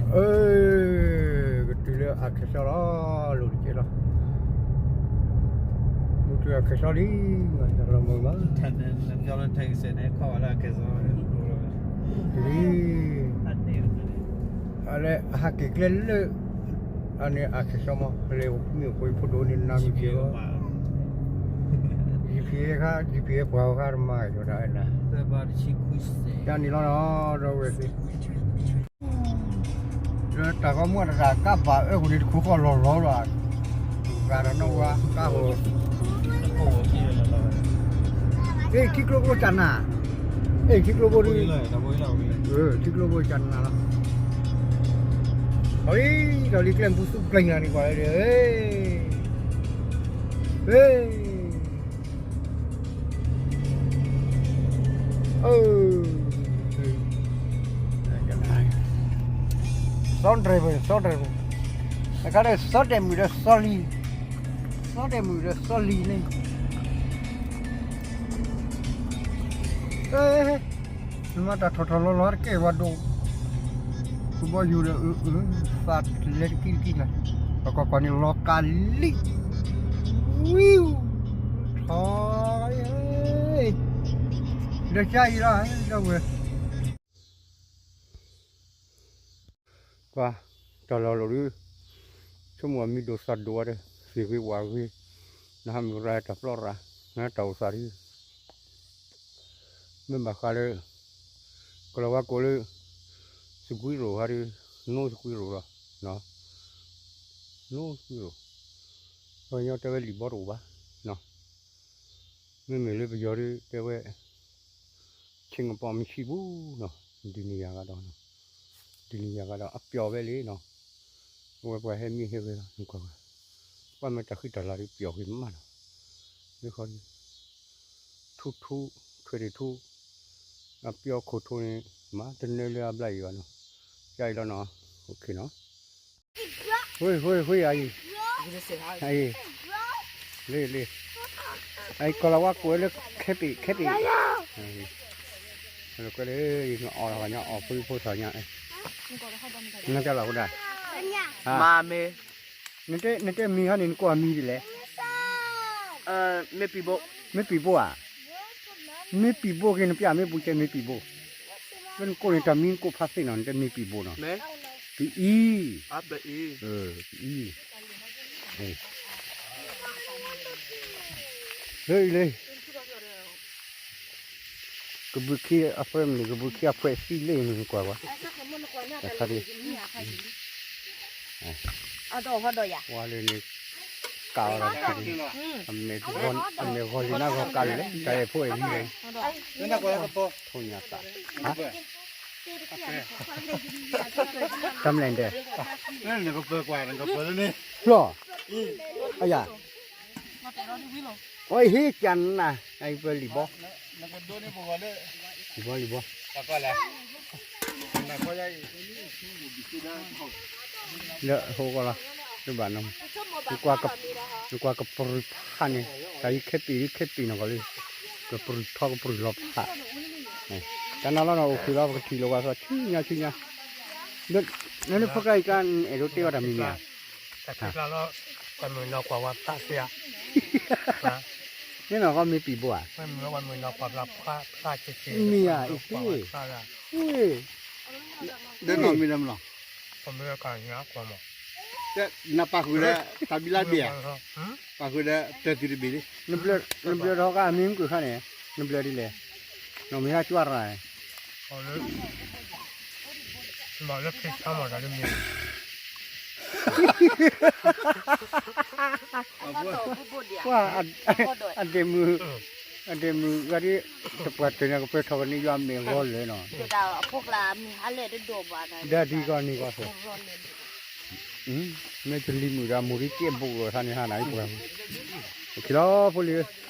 အၢ ကတုၤလၢအခဲစီလီၤ, လိၤတက့ၢ်လီၤ, မုၢ်တုၤအခဲစီလံ, မၤတၢ်လီၤမုၢ်မး, တုၤလံ, အလဲၤဟးက့ၤကျဲလၢ အန့ၣ်အခဲစီမး, လဲၤမ့ၢ်အိၣ်ဖှိၣ်ဖိဒိၣ်န့ၣ်နါမ့ၢ်က့ၤလီၤ, ယဖံးဟဲခါ ယဖံးဟဲပှၤဟဲခါတမၤကဒီးဒၣ်, တၢ်န့ၣ်လီၤနီၤ ဒီးဝဲသ့ၣ် လၢတၢ်ဂီၤမူတဂၤကါဘၣ်အၢဃိန့ၣ်တခူခီၣ်လီၤလီၤလီၤ, ဂၤဒီးနီၣ်ဝါကါဃိ, အ့ၣ်ထံကျိဖိကနၣ်, အ့ၣ်ထံကျိဖိဒ်, ထံကျိဖိကနၣ်လီၤ, အံၤ ဒီးလံကျဲမူသူပျဲနၤန့ၣ်ကွၢ်လၢ, အ စီၤဒြဲၣ်ဘၢၣ် စီၤဒြဲၣ်ဘၢၣ်, အခါဒီးစီၤဒဲးမုၣ်ဒီးစီၤလံၤ, စီၤဒဲးမုၣ်ဒီးစီၤလံၤန့ၣ်, နမၤတၢ်ထီၣ်ထီၣ်လီၤလီၤတကဲဝဲဒိၣ်, ကဘီယူၤဒီးအၢအၢ, သးလဲၤတကံတကံလၢ, ပကွၢ်ကွၢ်န့ၣ်လီၤကးလံ, ဝံ, ထီၣ်, ဒီးကါအံၤလီၤ, ဒီးဝဲ ကွၢ်, တၢ်လီၢ်လီၤဒုး, ဆိကမိၣ်အမံၤဒိၣ်သၣ်ဒိၣ်ဝဲဒီး သ့ၣ်ဂ့ၤဝၣ်ဂ့ၤ, နဟးမုၢ်ရၢတၢ်ပျီရၣ်, နတၢ်အိၣ်သးဒုး, မ့ၢ်ဘၣ်ဃးလၢ ကလီၤဝါကိးလၢ စကွံရိၣ်ဟးဒုး, နိစကွံရိၣ်လီၤ, နိစကွံရိၣ်, ပှၤကညီတဲဝဲလံာ်ဘီတအိၣ်ဘၣ်, မ့မ့ၢ်လၢပယီၤဒုးတဲဝဲ ဆ့ကပီၤမ့ၢ်ဆံးပူၤနီၤ, ဒ်န့ၣ်ယၤဂၤဒီး, ဒ်န့ၣ်ယၤဂၤဒီး အပျီၢ်ဝဲလံနီၤ, အဝဲပှၤဟဲမံဟဲဝဲလီၤ, ကွၢ်မ့ၢ်တၢ်ဃံတၢ်လၤဒုးပျီၢ်ဂ့ၤမးနီၤ, လၢခီဒုး, ထူထူ, ထွဲဒံးထူ, အပျီၢ်ခိၣ်ထူန့ၣ် မၤတနၢလၢအဘျါအံၤဘၣ်နီၤ, ယအံၤလီၤနီၤ, အိၣ်ခ့နီၤ ဟ့ၣ် ဟ့ၣ် ဟ့ၣ် အံၤ, အံၤ, လ့ၢ် လ့ၢ်, အံၤ ကီၤလၤဝါကိးဝဲလၢ ခဲပ့ၤ ခဲပ့ၤ, ကွဲလၢ ယအီၣ်လီၤညါ အီၣ်ဖိဖိထီၣ်ညါ, နတၢ်လီၤဝဲဒၣ်, မၤမ့ၢ်, နတဲမံၤဟီန့ၣ် နကိးအမံၤဒ်လဲၣ်, မ့ၢ်ပံၤဘိ, မ့ၢ်ပံၤဘိဧါ, မ့ၢ်ပံၤဘိက့ၤ နပျၢ်မ့ၢ်ပူၤကဲမ့ၢ်ပံၤဘိ, လၢနကိးန့ၣ် တၢ်မံၤနကိးဖးသ့ၣ်နီၤ နတဲမ့ၢ်ပံၤဘိနီၤ, ပအံၤ, ပအံၤ, လၢအံၤလၢ ကဘုးခံအဖှဲမနုၤ ကဘုးခံအဖှဲသံလၢအံၤန့ၣ် ကွၢ်ကွၢ်, တခါဒ်, ဝါလၢန့ၣ်, ကးအီၤဒီးတခါဒ်, အမဲာ်ဂီၤလံၤနါဂီၤကးလံၤလဲၣ် တၢ်အဲၣ်ဖိအဲၣ်မံၤလဲၣ်, ထိၣ်ညါသး, တၢ်မလဲၣ်ဒဲး, ဖျီၣ်, အယၤ, အဟ့ၣ်ကၢနၤ, အပှဲၤလံၤဘီ, လံၤဘီလံၤဘီ, လၢဟိကီၢ်လီၤ, တဘၣ်နီၤ, နကွၢ်ကပြုၢ်ဖးန့ၣ်, တၢ်အံၤခဲပံၤဒ်ခဲပံၤနီၢ်ကီၢ်လံ, ကပြုၢ်ထီကပြုၢ်လီၤဖး, တၢ်နီၤလီၤနီၤ အိၣ်ဃုာ်လီၤ ပကထံၣ်လိာ်ကွၢ်သီ ဆူညါဆူညါ, လၢနဖိကျါအံၤကျါ အဲၣ်ဒိးတဲအီၤတၢ်မံၤမ့ၢ်ဧါ, တၢ်ဖံကျါလီၤ, ပမုၢ်နီၢ်ကွၢ်ဝဲဖျါစ့ၢ်ဧါ, န့ၣ်နီၤ ကီမ့ၢ်ပံၤဘိဧါ, မ့ၢ်ပံၤဘိ, မ့ၢ်နီၤမ့ၢ်နီၤ, နပာ်ဃုာ်ဒီး တၢ်ဘံလါဘ့ၣ်ဧါ, ပာ်ဃုာ်ဒီး တၢ်သုတဘ့ၣ်လံ, နဘျၢထီၣ်ကါမ့ၢ်မုၢ်ကၢၢ်ခါန့ၣ်, နဘျၢဒ်လဲၣ်, နီၢ်မ့ၢ်ဟါကွၢ်ရၣ်, ကွၢ်, အဒ့မုၣ်, အဒ့မုၣ်ဂၤဒ်, တပှၢ်တၢၢ်န့ၣ် ကပၢၢ်ထီၣ်ကန့ၢ်ယွၤမဲာ်ဂီၤလၢာ်နီၤ, ဒ်ဒ်ကီၢ်န့ၣ်ကီၢ်ဖိ, မ့ၢ်တလံၤမုၣ်ဒီး မိၢ်ဒ်ကဲဘူးလိာ်သးန့ၣ်ဟါနၤပှၤ, အိၣ်ခ့လီၤဖိလံၤ